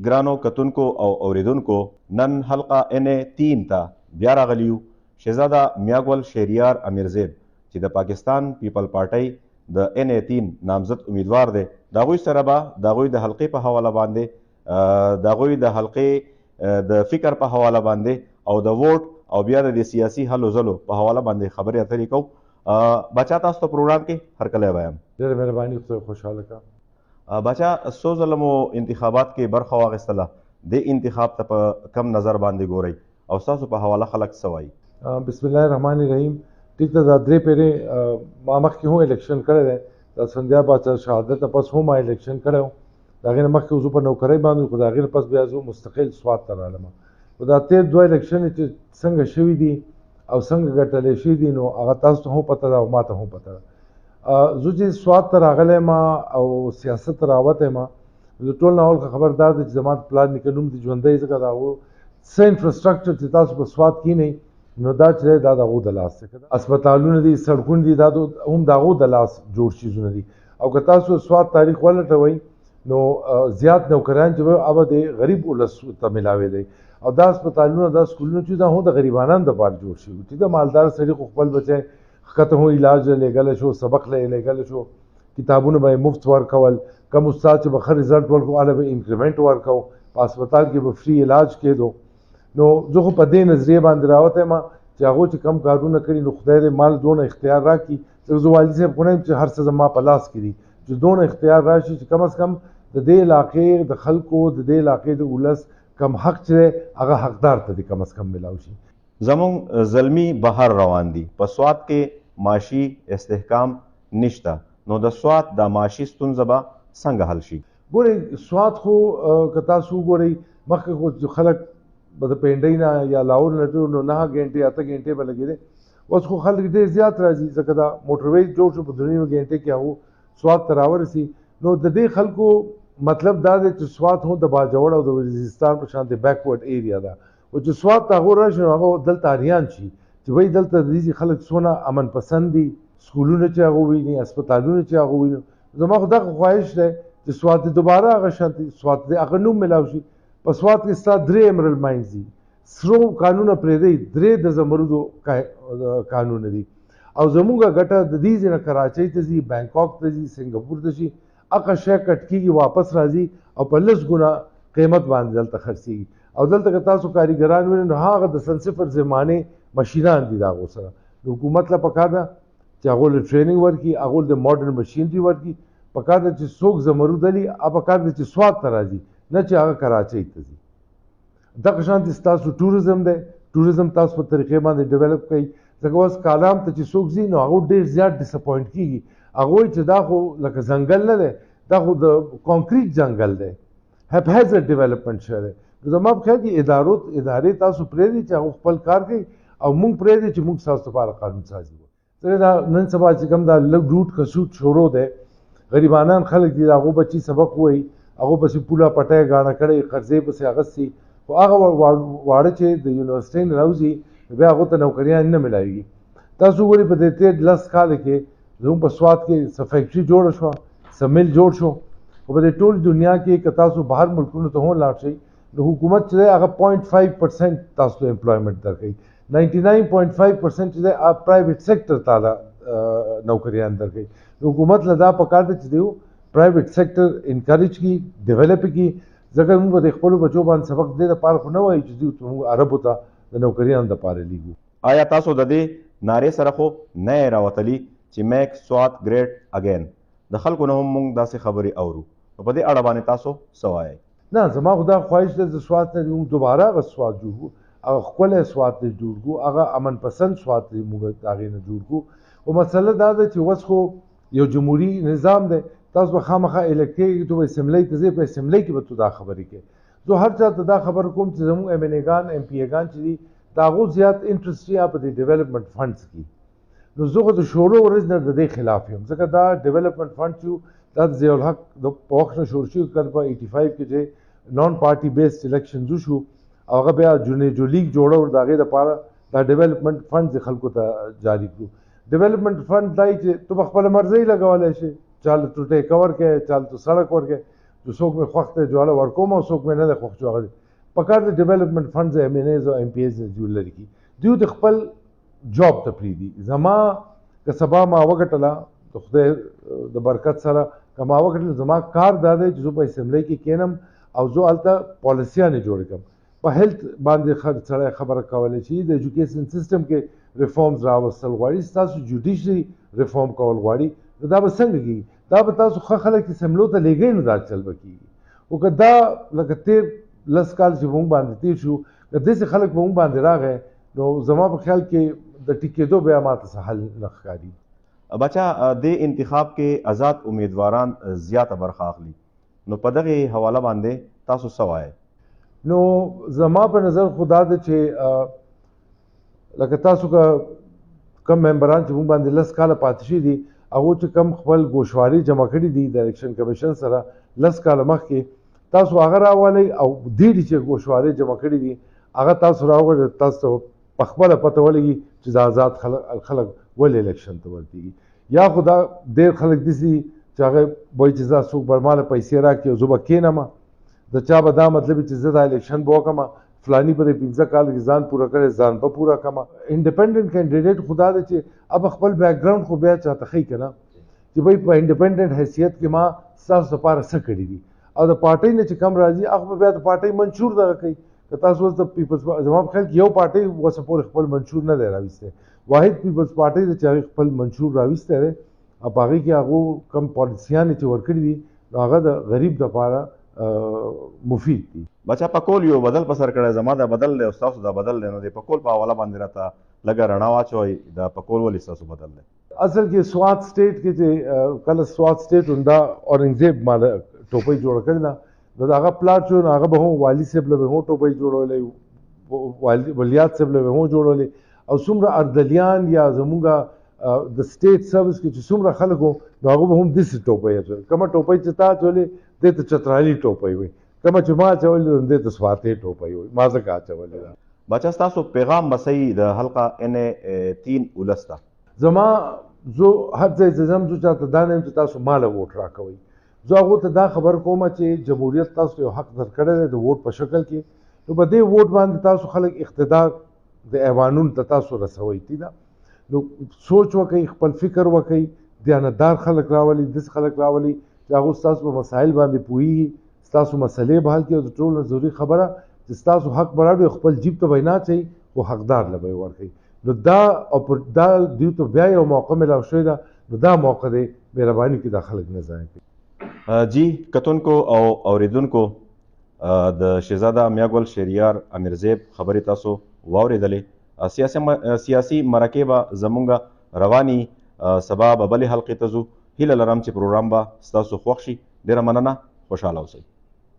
ګرانو کتونکو او اوریدونکو، نن حلقه ان 3 ته بیا راغلی یو. شهزاده میاګل شهریار امیرزیب چې د پاکستان پیپل پارټۍ د ان 3 نامزد امیدوار دی، د هغوی سره به د هغوی د حلقې په حواله باندې، د هغوی د حلقې د فکر په حواله باندې او د ووټ او بیا د دې سیاسي هلو ځلو په حواله باندې خبرې اترې کوو. باچا، تاسو ته پروګرام کې هرکلی وایم. ډېره مهرباني، خدای خوشحاله کړه. باچا، څو ځله مو انتخابات کې برخه واخیستله، دې انتخاب ته په کم نظر باندې ګورئ او ستاسو په حواله خلک څه وایي؟ بسم الله الرحمن الرحیم. ټیک ده، دا درې پیرې ما مخکې هم الیکشن کړی دی. د سندیا باچا شهادت نه پس هم ما الیکشن کړی و. د هغې نه مخکې زه په نوکرۍ باندې، خو د هغې نه پس بیا زه مستقل سوات ته راغلم. خو دا تېر دوه الیکشن چې څنګه شوي دي او څنګه ګټلی شوي دي، نو هغه تاسو ته هم پته ده او ما ته هم پته ده. زه چې سوات ته راغلی یم او سیاست ته راوتی یم، د ټول نه اول خبر دا ده چې زما د پلار نیکه نوم دې ژوندی، ځکه د هغو څه انفراسټرکچر چې تاسو په سوات کښېنئ، نو دا چې دی دا د هغو د لاس دی. هسپتالونه دي، سړکونه دي، دا هم د هغو د لاس جوړ شیزونه دي. او که تاسو سوات تاریخ ولټوئ، نو زیات نوکران چې وو هغه د غریب ولس ته ملاوېدی. او دا هسپتالونه، دا سکولونه چې دا هم د غریبانانو دپاره جوړ شوي. ټیک ده، مالدار سړي خو خپل بچی ښکته هم علاج له لېږلی شو، سبق له یې لېږلی شو، کتابونه به یې مفت ورکول، کوم استاد چې به ښه رزلټ ورکړو هله به انکریمنټ ورکو، په هسپتال کې به فري علاج کېدو. نو زه خو په دې نظریې باندې راوتی یم چې هغو چې کم کارونه کړي، نو خدای دې مال دونه اختیار راکړي، ځکه زه والي صاحب خو نه یم چې هر څه زما په لاس کې دي، چې دونه اختیار راشي چې کم از کم د دې علاقې د خلکو، د دې علاقې د ولس کم حق چې دی هغه حقدار ته دې کم از کم ملاو شي. زمونږ زلمی بهر روان دي، په سوات کې معاشي استحکام نشته، نو د سوات د معاشي ستونزه به څنګه حل شي؟ ګورئ، سوات خو که تاسو وګورئ، مخکې خو چې خلک به د پینډۍ نه یا لاهور نه تلو، نو 9 ګنټې 8 ګنټې به لګېدې. اوس خو خلک ډېر زیات راځي، ځکه دا موټروی جوړ شو، په دوه نیمې ګنټې کې هغو سوات ته راورسي. نو د دې خلکو مطلب دا دی چې سوات هم د باجوړ او د وزیرستان په شان د بیکورډ ایریا ده، او چې سوات ته هغو راشي نو هغه دلته اریان شي چې وایي دلته د دې خلک څونه امن پسند دي، سکولونه چې هغه ویني، هسپتالونه چې هغه ویني. زما خو دغه خواهش دی چې سوات دې دوباره هغه شان دي، سوات دې هغه نوم ملاو شي. په سوات کې ستا درې ایمرل ماینز دي، سرو کانونه پرېږدئ، درې د زمردو کانونه دي. او زموږ ګټه د دې ځای نه کراچۍ ته ځي، بانکاک ته ځي، سنګاپور ته ځي، هغه شی کټ کېږي، واپس راځي او په لس ګونه قیمت باندې دلته خرڅېږي. او دلته که تاسو کاریګران وینئ، نو هغه د سن صفر زمانې مشینان دي د هغو سره. نو حکومت له پکار ده چې هغو له ټریننګ ورکړي، هغو له د ماډرن مشینري ورکړي. پکار ده چې څوک زمرود لري، هغه پکار ده چې سوات ته راځي، نه چې هغه کراچۍ ته ځي. دغه شان چې ستاسو ټوریزم دی، ټوریزم تاسو په طریقې باندې ډیولپ کړئ. ځکه اوس کالام ته چې څوک ځي، نو هغه ډېر زیات ډیسپوینټ کېږي. هغه وایي چې دا خو لکه ځنګل نه دی، دا خو د کانکریټ ځنګل دی، هپهزرډ ډیولپمنټ شوی دی. نو زما په خیال کې ادارې تاسو پرېږدئ چې هغه خپل کار کوي، او موږ پرېږدئ چې موږ ستاسو لپاره قانون سازي وکړو. ځکه دا نن سبا چې کوم دا لږ روټ کسوټ شروع دی، غریبانان خلک دي، د هغو بچي سبق وایي، هغو پسې پوله پټی ګاڼه کړی، قرضې پسې اخیستي، خو هغه واړه چې د یونیورسټۍ نه راوځي، بیا هغو ته نوکریان نه ملاویږي. تاسو وګورئ په دې تېر 10 کاله کې زموږ په سوات کې څه فیکټري جوړه شوه، څه میل جوړ شو، خو په دې ټول دنیا کې که تاسو بهر ملکونو ته هم لاړ شئ، نو حکومت چې دی هغه 0.5% تاسو ته امپلایمنټ درکوي، 99.5% چې دی هغه پرایویټ سیکټر ته نوکریان درکوي. نو حکومت له دا پکار دی چې دی پرایویټ سیکټر انکریج کړي، ډیولپ کړي. ځکه موږ به د خپلو بچو باندې سبق دې دپاره خو نه وایو چې دوی موږ عربو ته د نوکریانو دپاره لیږو. آیا تاسو د دې نارې سره خو نه یې راوتلي چې میک سوات ګریټ اګین؟ د خلکو نه هم موږ داسې خبرې اورو، نو په دې اړه باندې تاسو څه وایئ؟ نه، زما خو دا خواهش دی چې سوات نه موږ دوباره هغه سوات جوړ کړو، هغه ښکلی سوات دی جوړ کړو، هغه امن پسند سوات دی موږ د هغې نه جوړ کړو. خو مسله دا ده چې اوس خو یو جمهوري نظام دی، تاسو به خامخا الکټ کېږئ، ته به اسمبلۍ ته ځئ، په اسمبلۍ کې به ته دا خبرې کوې. زه هر چا ته دا خبره کوم چې زموږ ایم این ایګان، ایم پي ایګان چې دي، د هغو زیات انټرسټ یې په دې ډیولپمنټ فنډز کې. نو زه خو د شروع ورځ نه د دې خلاف یم، ځکه دا ډیولپمنټ فنډ چې دا د ضیاءالحق د په وخت نه شروع شوي، کله په 85 کې چې نان پارټي بیسډ الیکشنز وشو، او هغه بیا جونیجو لیګ جوړول، د هغې دپاره دا ډیولپمنټ فنډز یې خلکو ته جاري کړو. ډیولپمنټ فنډ دی چې ته په خپله مرضۍ لګولی شې، چا له ته ټیکه ورکړې، چا له ته سړک ورکړې. چې څوک مې خوښ دی جواله ورکوم او څوک مې نه دی خوښ چې هغه دی. پکار د ډیولپمنټ فنډز ایم این ایز او ایم پی ایز نه لري کی، دوی د خپل جاب ته پرېږدي. زما که سبا ما وګټله د خدای د برکت سره، که ما وګټله زما کار دا دی چې زه په اسمبلۍ کې کښېنم او زه هلته پالیسیانې جوړې کړم. په هیلت باندې سړی خبره کولی شي، د ایجوکیشن سیستم کې ریفارمز راوستل غواړي، ستاسو جوډیشري ریفارم کول غواړي، نو دا به څنګه کېږي؟ دا به تاسو ښه خلک اسمبلو ته لېږئ نو دا چل به کېږي. خو که دا لکه تېر 10 کال چې موږ باندې تېر شو، که داسې خلک په موږ باندې راغی نو زما په خیال کې د ټیک کېدو بیا ماته څه حل نه ښکاري. بچا، دې انتخاب کې آزاد امیدواران زیاته برخه اخلي، نو په دغې حواله باندې تاسو څه وایئ؟ نو زما په نظر خو دا ده چې لکه تاسو که کم ممبران چې موږ باندې 10 کاله پاتې شوي دي، هغو چې کم خپل ګوشوارې جمع کړي دي د الیکشن کمیشن سره 10 کاله مخکې، تاسو هغه راولئ او دې دي چې ګوشوارې جمع کړي دي هغه تاسو راوغواړئ، تاسو ته په خپله پته ولګي چې دا آزاد خلک ولې الیکشن ته ورتېږي. یا خو دا ډېر خلک داسې دي چې هغه وایي چې زه څوک به ماله پیسې راکړي او زه به کښېنم، د چا به دا مطلب وي چې زه دا الیکشن به وکړم، فلاني به د 5 کال کې ځان پوره کړی، ځان به پوره کړم. انډیپنډنټ کینډیډیټ خو دا دی چې اب خپل بیکګراوند خو بیا چاته ښیي که نه چې بھئی په انډیپنډنټ حیثیت کې ما ستاسو دپاره څه کړي دي، او د پارټۍ نه چې کم راځي هغه به بیا د پارټۍ منشور دغه کوي. که تاسو اوس د پیپلز، زما په خیال کې یو پارټۍ اوسه پورې خپل منشور نه دی راویستی، واحد پیپلز پارټۍ ده چې هغې خپل منشور راویستی دی او په هغې کې هغو کم پالیسیانې چې ورکړي دي نو هغه د غریب دپاره مفید دي. بچا، پکول یو بدل په سر کړی، زما دا بدل دی او ستاسو دا بدل دی، نو د پکول په حواله باندې راته لږه رڼا واچوئ، دا پکول ولې ستاسو بدل دی؟ اصل کې سوات سټیټ کې چې کله سوات سټیټ هم دا اورنګزیب ماله ټوپۍ جوړه کړې ده، نو د هغه پلار چې نو هغه به هم والي صاحب له به هم ټوپۍ جوړولې، ولیات صاحب له به هم جوړولې، او څومره اردلیان یا زمونږ د سټیټ سروس کې چې څومره خلک وو نو هغه به هم داسې ټوپۍ اچولې. کومه ټوپۍ چې تا اچولې دې ته چترالي ټوپۍ وي، کومه چې ما اچولې نو دې ته سواتې ټوپۍ وي، ما ځکه اچولې ده. باچا، ستاسو پیغام به څه وي د حلقه ان ای 3 ولس ته؟ زما زه هر ځای چې ځم زه چاته دا نه یم چې تاسو ما له ووټ راکوئ، زه هغو ته دا خبر کوم چې جمهوریت تاسو ته یو حق درکړی دی د ووټ په شکل کې، نو په دې ووټ باندې تاسو خلک اقتدار د ایوانونو ته تاسو رسوئ، ټیک ده؟ نو سوچ وکئ، خپل فکر وکئ، دیانتدار خلک راولئ، داسې خلک راولئ چې هغه ستاسو په مسایل باندې پوهېږي، ستاسو مسلې به حل کړي، او د ټولو نه ضروري خبره چې ستاسو حق به راوړي، خپل جیب ته به یې نه اچوي خو حقدار له به یې ورکوي. نو دا او پر دا دوی ته بیا یو موقع میلاو شوې ده، نو دا موقع دی مهرباني کې دا خلک نه ضایع کړي. جی کتونکو او اوریدونکو، د شهزاده میاګل شهریار امیرزیب خبرې تاسو واورېدلې. سیاسي مرکې به زمونږ رواني، سبا به بلې حلقې ته ځو. هیله لرم چې پروګرام به ستاسو خوښ شي. ډېره مننه، خوشحاله اوسئ.